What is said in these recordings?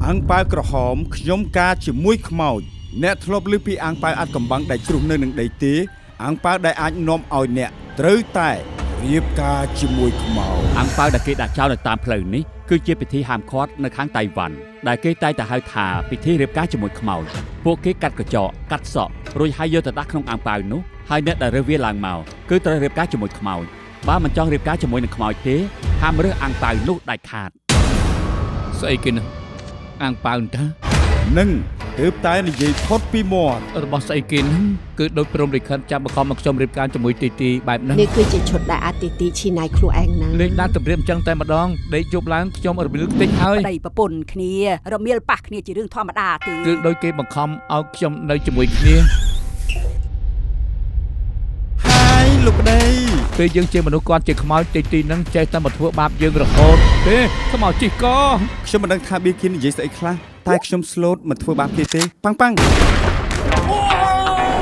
អាំងប៉ាវក្រហមខ្ញុំការជាមួយខ្មោចអ្នកធ្លាប់ឮពីអាំងប៉ាវអាត់កំបាំងដែលជ្រុះនៅនឹងដីទេអាំងប៉ាវដែលអាចនាំឲ្យអ្នកត្រូវតែរៀបការជាមួយខ្មោច អាំងប៉ាវដែលគេដាក់ចោលនៅតាមផ្លូវនេះគឺជាពិធីហាមឃាត់នៅខាងតៃវ៉ាន់ដែលគេតែងតែហៅថាពិធីរៀបការជាមួយខ្មោចពួកគេកាត់កញ្ចក់កាត់សក់រួចហើយយកទៅដាក់ក្នុងអាំងប៉ាវនោះហើយអ្នកដែលរើសវាឡើងមកគឺត្រូវរៀបការជាមួយខ្មោចបើមិនចង់រៀបការជាមួយនឹងខ្មោចទេហាមរើសអាំងប៉ាវនោះដាច់ខាត ស្អីគេនឹងអាងប៉ាវតា នឹងទើបតែនិយាយផុតពីមាត់ របស់ស្អីគេនឹងគឺដូចព្រមលិខិតចាប់បង្ខំមកខ្ញុំរៀបការជាមួយទីទីបែបហ្នឹង នេះគឺជាឈុតដែលអាទិទីឈីណៃខ្លួនឯងណា លេងដាក់តម្រៀបអញ្ចឹងតែម្ដងដេកយប់ឡើងខ្ញុំរំលឹកតិចហើយ ប្តីប្រពន្ធគ្នារមៀលប៉ះគ្នាជារឿងធម្មតាទេ គឺដូចគេបង្ខំឲ្យខ្ញុំនៅជាមួយគ្នា ហើយលោកប្តី ពេលយើងជាមនុស្សគាត់ជាខ្មោចទីទីនឹងចេះតែមកធ្វើបាបយើងរហូតទេខ្មោចជីកក ខ្ញុំមិនដឹងថាប៊ីគីននិយាយស្អីខ្លះតែខ្ញុំស្លូតមិនធ្វើបាបគេទេប៉ាំងប៉ាំង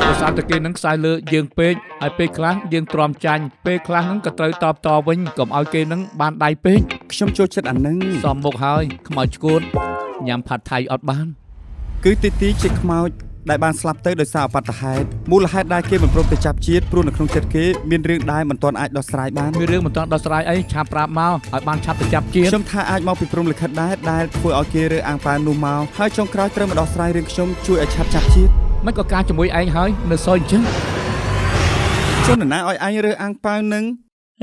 ដោយសារតែគេនឹងខ្សែលើយើងពេកហើយពេលខ្លះយើងទ្រាំចាញ់ពេលខ្លះហ្នឹងក៏ត្រូវតបតវិញកុំឲ្យគេនឹងបានដៃពេក ខ្ញុំចូលចិត្តអានឹង សំមុខហើយខ្មោចឈួតញ៉ាំផាត់ថៃអត់បាន គឺទីទីជាខ្មោចដែលបានស្លាប់ទៅដោយសារអបត្តហេតុមូលហេតុដែលគេមិនព្រមទៅចាប់ជាតិព្រោះនៅក្នុងចិត្តគេមានរឿងដែលមិនទាន់អាចដោះស្រាយបាន មានរឿងមិនទាន់ដោះស្រាយអីឆាប់ប្រាប់មកឲ្យបានឆាប់ទៅចាប់ជាតិ ខ្ញុំថាអាចមកពីព្រំលិខិតដែរដែលធ្វើឲ្យគេរើអាងប៉ាវនោះមកហើយចុងក្រោយត្រូវមកដោះស្រាយរឿងខ្ញុំជួយឲ្យឆាប់ចាប់ជាតិ មិនក៏ការជាមួយឯងហើយនៅសយអញ្ចឹង ជននរណាឲ្យឯងរើអាងប៉ាវនឹង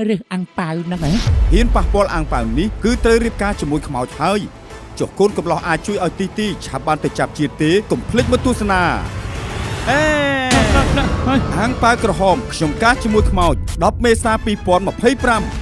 រើសអាំងប៉ាវហ្នឹងហ៎ ហ៊ានប៉ះពាល់អាងប៉ាវនេះគឺត្រូវរៀបការជាមួយខ្មោចហើយចុះកូនកំឡោះអាចជួយឲ្យទីទីឆាប់បានទៅចាប់ជាតិទេកុំភ្លេចមកទស្សនាអេ ហើយ អាងប៉ាវក្រហមខ្ញុំការជាមួយខ្មោច10មេសា2025